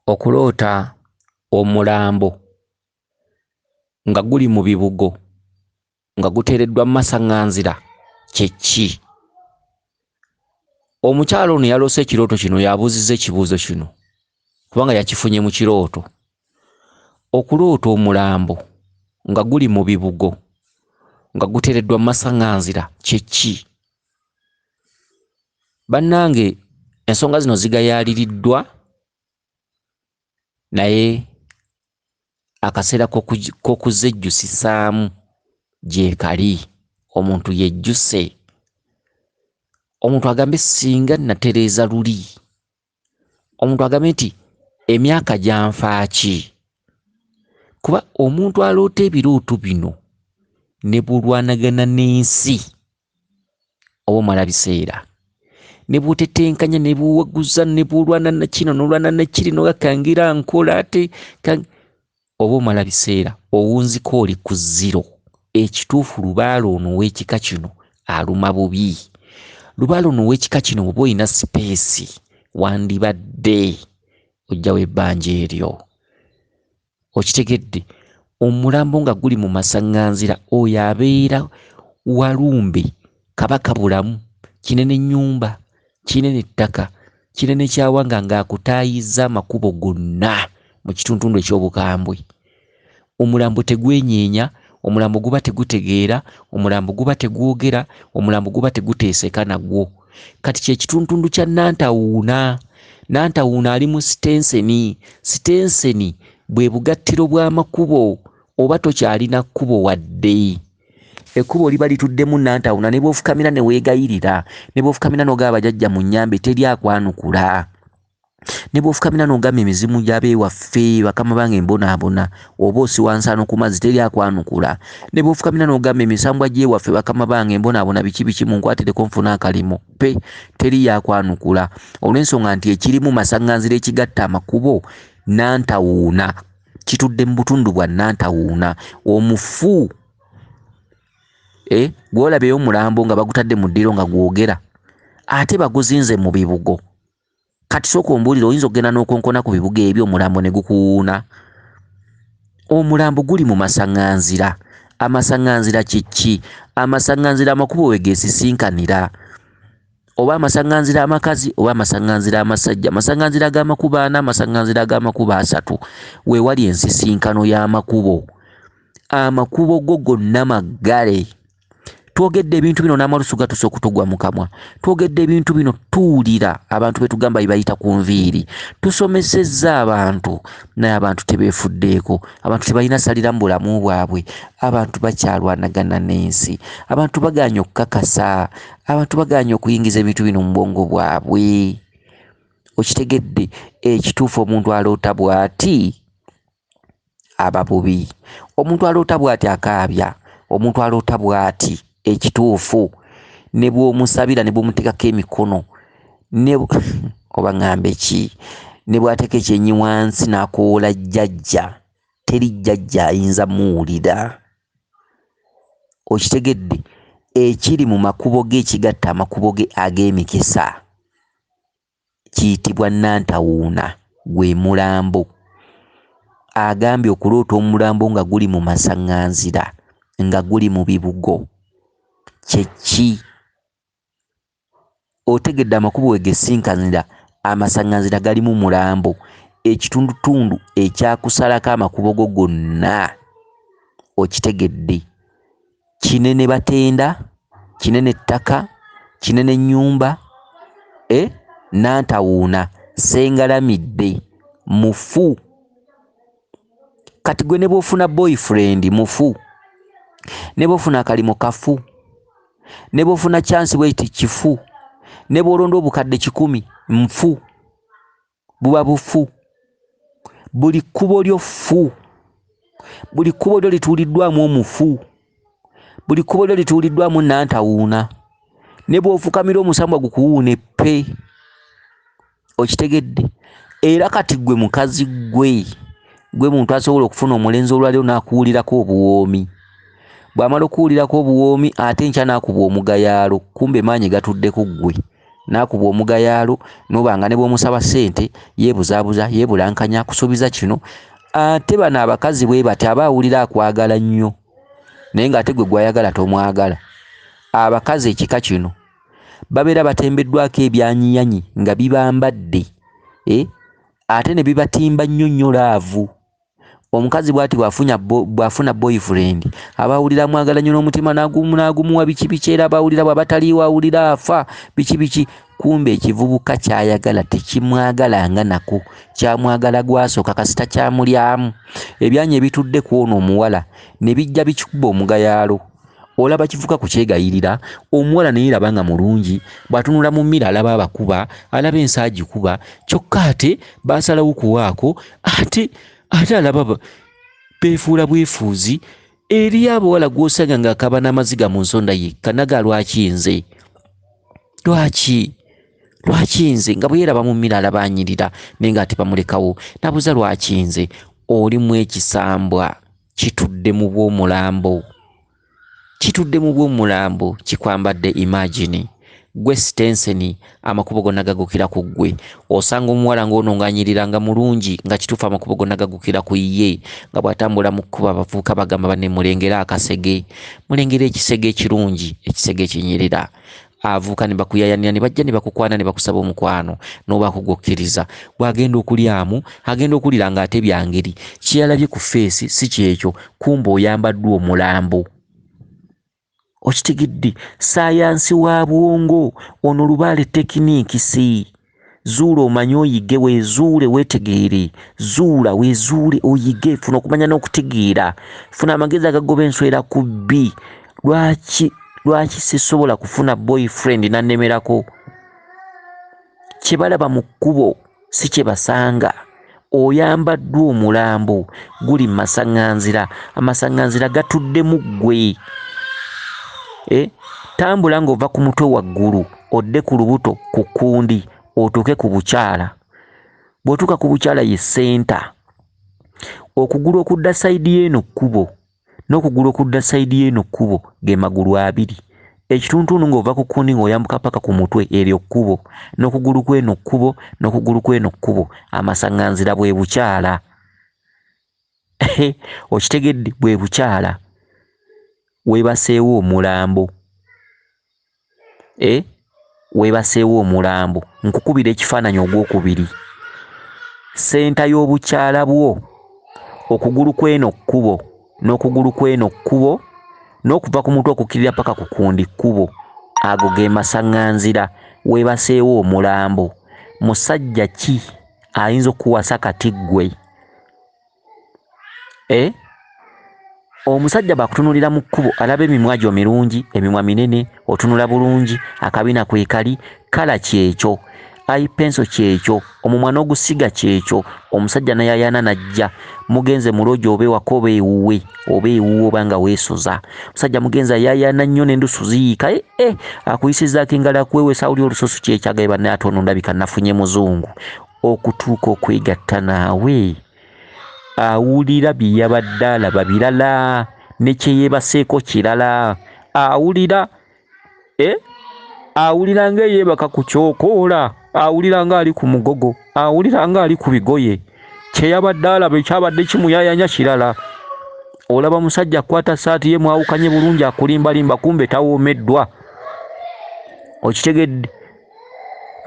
Okuloota omulambo nga guli mu bibugo nga guteereddwa mu masaŋŋanzira kye ki? Omukyala ono yaloose ekirooto kino y'abuuzizza ekibuuzo kino kubanga yakifunye mu kirooto. Okuloota omulambo nga guli mu bibugo nga guteereddwa mu masaŋŋanzira kye ki? Bannange ensonga zino zigayaaliriddwa naye akaseera k'okuzejjusisaamu gyekali. Omuntu yejjuse, omuntu agambe singa natereeza luli, omuntu agambe nti emyaka gyanfaaki, kuba omuntu aloota ebirooto bino ne bw'olwanagana n'ensi oba omala biseera, ne bw'otetenkanya ne bw'owaguza ne bw'olwana na kino n'olwana na kiri n'ogakangira nkola ate oba omala biseera, owunzika oli ku zero. Ekituufu lubaale ono ow'ekika kino aluma bubi. Lubaale ono ow'ekika kino bw'oba olina sipeesi wandibadde ojjawo ebbanja eryo. Okitegedde? Omulambo nga guli mu masaŋŋanzira oyo abeera walumbe Kabaka Bulamu, kinene nnyumba, kinene ttaka, kinene kyawanga ng'akutaayizza amakubo gonna mu kituntundu eky'obukambwe. Omulambo tegwenyeenya, omulambo guba tegutegeera, omulambo guba tegwogera, omulambo guba teguteeseka nagwo. Kati kye kituntundu kya Nantawuuna. Nantawuuna ali mu sitenseni. Sitenseni bwe bugattiro bw'amakubo oba tokyalina kkubo wadde. Ekkubo liba lituddemu Nantawuuna ne bw'ofukamira ne weegayirira, ne bw'ofukamira n'ogamba bajajja munnyambe teri akwanukula. Ne bw'ofukamira n'ogamba emizimu gy'abeewaffe bakama bange mbonaabona oba osiwa nsaano ku mazzi teri akwanukula. Ne bw'ofukamira n'ogamba emisambwa gy'ewaffe bakama bange mbonaabona biki biki munkwatireko nfune akalimo pe teri yakwanukula olw'ensonga nti ekirimu masaŋŋanzira ekigatta amakubo Nantawuuna kitudde mu butundu bwa Nantawuuna omufu gw'olabeyo omulambo nga bagutadde mu ddiro nga gwogera ate baguzinze mu bibugo. Kati sooka ombuulire, oyinza okugenda n'okonkona ku bibuga ebyo omulambo ne gukuwuuna? Omulambo guli mu masaŋŋanzira. Amasaŋŋanzira kye ki? Amasaŋŋanzira amakubo we geesisinkanira, oba amasaŋŋanzira amakazi oba amasaŋŋanzira amasajja, amasaŋŋanzira ag'amakubo ana, amasaŋŋanzira ag'amakubo asatu, we wali ensisinkano y'amakubo. Amakubo go gonna maggale. Twogedde ebintu bino n'amalusu gatuuse okutugwa mu kamwa. Twogedde ebintu bino, tuwulira abantu be tugamba bye bayita ku nviiri. Tusomesezza abantu naye abantu tebeefuddeeko. Abantu tebalina ssalira mu bulamu bwabwe. Abantu bakyalwanagana n'ensi. Abantu bagaanye okukakasa. Abantu bagaanye okuyingiza ebintu bino mu bwongo bwabwe. Okitegedde? Ekituufu omuntu aloota bw'ati aba bubi. Omuntu aloota bw'ati akaabya. Omuntu aloota bw'ati ekituufu ne bw'omusabira ne bw'omuteekako emikono ne oba ŋŋambe ki, ne bw'ateeka ekyenyi wansi n'akoola jjajja, teri jjajja ayinza muwulira. Okitegedde? Ekiri mu makubo ge ekigatta amakubo ge ag'emikisa kiyitibwa Nantawuuna, gwe mulambo. Agambye okuloota omulambo nga guli mu masaŋŋanzira nga guli mu bibugo kye ki? Otegedde amakubo we gesinkanira amasaŋŋanzira galimu mulambo, ekitundutundu ekyakusalako amakubo go gonna okitegedde. Kinene batenda, kinene ttaka, kinene nnyumba, Nantawuuna Ssengalamidde mufu. Kati gwe ne bw'ofuna boyfriend mufu, ne bw'ofuna akalimo kafu, ne bw'ofuna chance bweti kifu, ne bw'olonda obukadde 100 nfu, buba bufu. Buli kkubo lyo ffu, buli kkubo lyo lituuliddwamu omufu, buli kkubo lyo lituuliddwamu Nantawuuna. Ne bw'ofukamira omusambwa gukuwuune ppe. Okitegedde? Era kati ggwe mukazi ggwe, ggwe muntu asobola okufuna omulenzi olwaleero n'akuwulirako obuwoomi. Bw'amala okuwulirako obuwoomi ate enkya n'akuba omugayaalo, kumbe maanyi gatudde ku ggwe. N'akuba omugayaalo n'oba nga ne bw'omusaba ssente yeebuzaabuza, yeebulankanya, akusuubiza kino. Ate bano abakazi bwe bati aba awulira akwagala nnyo naye ng'ate gwe gw'ayagala tomwagala. Abakazi ekika kino babeera batembeddwako ebyanyiyanyi nga bibambadde, ate ne bibatimba nnyo nnyo laavu. Omukazi bw'ati bw'afuna boyfriend aba awulira amwagala nnyo n'omutima n'agumuwa biki biki, era aba awulira bw'aba taliiwo awulira afa biki biki. Kumbe ekivubuka ky'ayagala tekimwagala nga nako, kyamwagala gwasooka kasita kyamulyamu. Ebyanyi ebitudde ku ono omuwala ne bijja bikikuba omugayaalo. Olaba kivuka ku kyegayirira, omuwala ne yeeraba nga mulungi, bw'atunula mu mmira alaba abakuba, alaba ensi agikuba, kyokka ate baasalawo kuwaako, ate alaba beefuula bwefuuzi. Eri abawala gw'osanga ng'akaaba n'amaziga mu nsonda yekka, naga lwaki nze? Lwaki? Lwaki nze? Nga bwe yeeraba mu mmira alaba anyirira, naye ng'ate bamulekawo. Nabuuza lwaki nze? Olimu ekisambwa kitudde mu bw'omulambo. Kitudde mu bw'omulambo kikwambadde imagine. Gwe Stenseni amakubo gonna gagukira ku ggwe. Osanga omuwala ng'ono ng'anyirira nga mulungi, nga kituufu amakubo gonna gagukira ku ye, nga bw'atambula mu kkubo abavubuka bagamba banne mulengere akasege, mulengere ekisege ekirungi, ekisege ekinyirira. Avuuka ne bakuyayanira ne bajja ne bakukwana ne bakusaba omukwano n'obaako gw'okkiriza. Bw'agenda okulyamu, agenda okulira ng'ate bya ngeri. Kye yalabye ku feesi si kyekyo, kumbe oyambaddwa omulambo. Okitegedde? Ssaayansi wa bwongo ono lubaale tekinikisi. Zuula omanye oyige, weezuule weetegeere. Zuula weezuule oyige, funa okumanya n'okutegeera. Funa amagezi agagoba enswera ku bbi. Lwaki sisobola kufuna boyfriend n'annemerako? Kye balaba mu kkubo si kye basanga. Oyambaddwa omulambo guli mu masaŋŋanzira, amasaŋŋanzira gatudde mu ggwe. Tambula ng'ova ku mutwe waggulu odde ku lubuto ku kkundi otuuke ku bukyala. Bw'otuuka ku bukyala ye ssenta. Okugulu okudda sayidi y'eno kkubo n'okugulu okudda sayidi y'eno kkubo ge magulu abiri. Ekituntundu ng'ova ku kkundi ng'oyambuka paka ku mutwe eryo kkubo, n'okugulu kw'eno kkubo n'okugulu kw'eno kkubo. Amasaŋŋanzira bwe bukyala. Okitegedde? Bwe bukyala. Weebaseewo omulambo. Weebaseewo omulambo. Nkukubira ekifaananyi ogwokubiri. Ssenta y'obukyala bwo, okugulu kw'eno kkubo n'okugulu kw'eno kkubo n'okuva ku mutwe okukkirira paka ku kundi kkubo, ago ge masaŋŋanzira. Weebaseewo omulambo. Musajja ki ayinza okukuwasa kati ggwe? Omusajja bw'akutunuulira mu kkubo alaba emimwa gyo mirungi, emimwa minene, otunula bulungi, akabina kwe kali, kala kyekyo, eye pencil kyekyo, omumwa n'ogusiga kyekyo. Omusajja n'ayayaana n'ajja, mugenze mu loogi oba ewaka oba ewuwe, oba ewuwe oba nga weesoza. Omusajja mugenzi ayaayaana nnyo n'endusu ziyiika, akuyisizzaako engalo akuweweesa awulira olususu kyekyo, agambye bannaye ate ono ndabika nafunye muzungu. Okutuuka okwegatta naawe awulira bye yabadde alaba birala ne kye yeebaseeko kirala. Awulira awulira ng'eyeebaka ku kyokoola, awulira ng'ali ku mugogo, awulira ng'ali ku bigoye. Kye yabadde alaba ekyabadde kimuyaayanya kirala. Olaba musajja akwata ssaati ye mwawukanye bulungi akulimbalimba, kumbe tawoomeddwa. Okitegedde?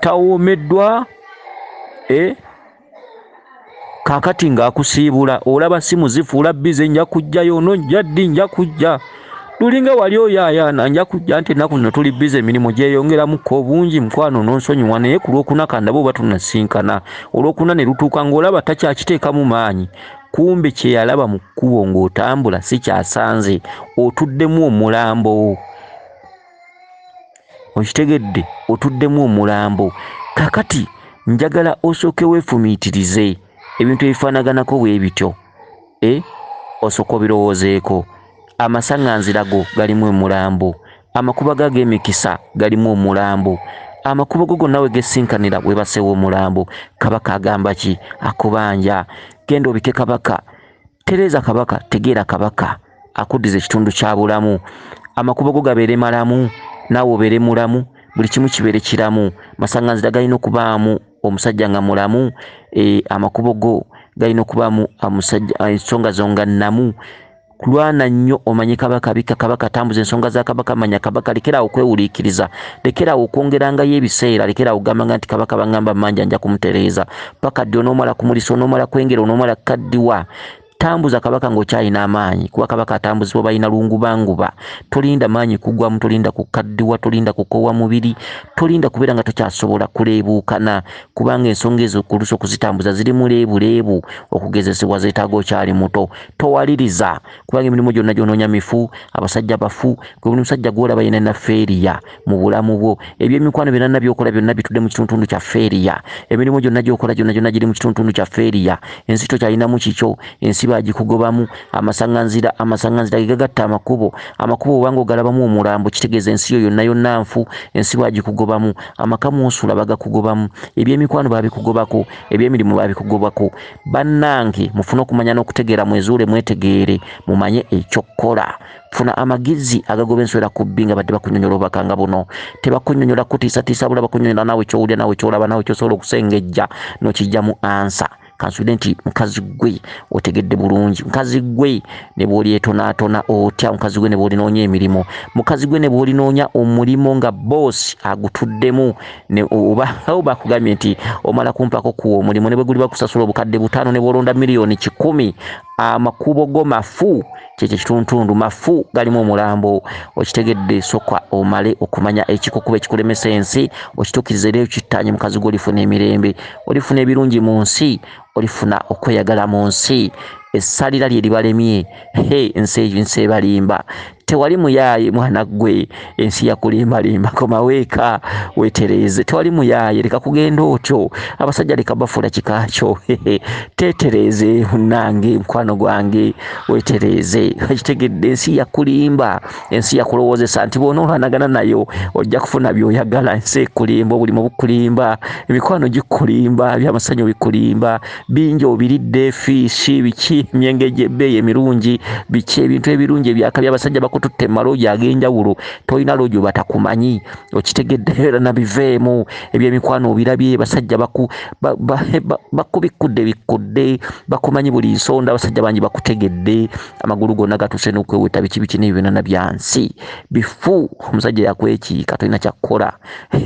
Tawoomeddwa. Kaakati ng'akusiibula, olaba simu zifuula bbize, nja kujjayo ono, nja ddi, nja kujja. Lulinga wali oyaayaana, nja kujja nti ennaku zino tuli bbize, emirimu gyeyongeramukko obungi, mukwano n'onsonyiwa, naye ku lwokuna kandabe oba tunasinkana. Olwokuna ne lutuuka ng'olaba takyakiteekamu maanyi. Kumbe kye yalaba mu kkubo ng'otambula si kyasanze, otuddemu omulambo. Okitegedde? Otuddemu omulambo. Kaakati njagala osooke weefumiitirize ebintu ebifaanaganako bwe bityo. Osooke obirowoozeeko. Amasaŋŋanzira go galimu omulambo, amakubo go ag'emikisa galimu omulambo, amakubo go gonna we gesinkanira weebaseewo omulambo. Kabaka agamba ki? Akubanja. Genda obike kabaka, tereeza kabaka, tegeera kabaka, akuddiza ekitundu kya bulamu. Amakubo go gabeere malamu, naawe obeere mulamu. Buli kimu kibeere kiramu. Masaŋŋanzira galina okubaamu omusajja nga mulamu, amakubo go galina okubaamu omusajja, ensonga zo nga nnamu. Kulwana nnyo omanye Kabaka, bikka Kabaka, tambuza ensonga za Kabaka, manya Kabaka, lekeraawo okwewuliikiriza, lekeraawo okwongerangayo ebiseera, lekeraawo okugambanga nti Kabaka baŋŋamba mmanja nja kumutereeza. Paka ddi onoomala kumulisa, onoomala kwengera, onoomala kukaddiwa? Tambuza Kabaka ng'okyalina amaanyi, kuba Kabaka atambuzibwa balina lungubanguba. Tolinda maanyi kugwamu, tolinda kukaddiwa, tolinda kukoowa mubiri, tolinda kubeera nga tokyasobola kuleebuukana, kubanga ensonga ezo ku luusi okuzitambuza ziri mu leebuleebu, okugezesebwa zeetaaga okyali muto. Towaliriza, kubanga emirimu gyonna gy'onoonya mifu, abasajja bafu, gwe buli musajja gw'olaba yenna alina feeriya mu bulamu bwo. Ebyemikwano byonna by'okola byonna bitudde mu kitundutundu kya feeriya. Emirimu gyonna gy'okola gyonna gyonna giri mu kitundutundu kya feeriya. Ensi tokyalinamu kikyo, ensi bagikugobamu. Amasaŋŋanzira, amasaŋŋanzira ge gagatta amakubo. Amakubo bw'obanga ogalabamu omulambo, kitegeeza ensi yo yonna yonna nfu, ensi bagikugobamu. Amaka mw'osula bagakugobamu. Ebyemikwano babikugobako, ebyemirimu babikugobako. Bannange mufune okumanya n'okutegeera, mwezuule, mwetegeere, mumanye ekyokukola. Funa amagezi agagoba ensowera ku bbi nga badde bakunnyonnyola obubaka nga buno. Tebakunnyonnyola kutiisatiisa bula, bakunnyonnyola naawe ky'owulira, naawe ky'olaba, naawe ky'osobola okusengejja n'okiggyamu ansa. Kansuubire nti mukazi ggwe otegedde bulungi. Mukazi ggwe ne bw'olyetonaatona otya, mukazi ggwe ne bw'olinoonya emirimu, mukazi ggwe ne bw'olinoonya omulimu nga bboosi agutuddemu, ne oba oba akugambye nti omala kumpaako kuwa omulimu, ne bwe guliba kusasula obukadde 5, ne bw'olonda 1,000,000, amakubo go mafu, kyekyo ekituntundu mafu galimu omulambo. Okitegedde? Sooka omale okumanya ekikukuba ekikulemesa ensi, okituukirize era okittaanye, mukazi gwe olifuna emirembe, olifuna ebirungi mu nsi, olifuna okweyagala mu nsi. Essalira lye libalemye, he ensi eyo ensi ebalimba. Tewali muyaaye mwana ggwe, ensi yakulimbalimba, komawo eka weetereeze. Tewali muyaaye, leka kugenda otyo, abasajja leka bafuula kika kyo. Teetereeze munnange, mukwano gwange, weetereeze. Okitegedde? Ensi yakulimba, ensi yakulowoozesa nti bw'onoolwanagana nayo ojja kufuna by'oyagala. Ensi ekulimba, obulimu bukulimba, emikwano gikulimba, ebyamasanyu bikulimba, bingi obiridde, fiishi biki, emyenge gy'ebbeeyi emirungi biki, ebintu ebirungi ebyaka by'abasajja bakututte mu maloogi ag'enjawulo, tolina loogi batakumanyi. Okitegedde? Era nabiveemu. Ebyemikwano obirabye, basajja bakubikkudde bikkudde, bakumanyi buli nsonda, abasajja bangi bakutegedde, amagulu gonna gatuuse n'okweweta, biki biki n'ebyo byonna bya nsi bifu. Omusajja yakwekiika, tolina kyakukola.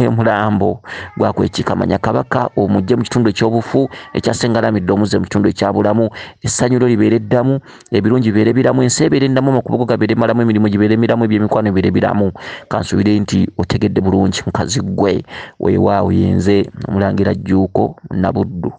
Omulambo gwakwekiika. Manya Kabaka omugye mu kitundu ekyobufu ekya Ssengalamidde, omuzze mu kitundu ekya bulamu. Essanyu lyo libeere ddamu, ebirungi bibeere biramu, ensi ebeere nnamu, amakubo go gabeere malamu, emirimu gibeere miramu, ebyemikwano bibeere biramu. Kansuubire nti otegedde bulungi mukazi ggwe. Weewaawo, yenze Omulangira Jjuuko Nabuddu.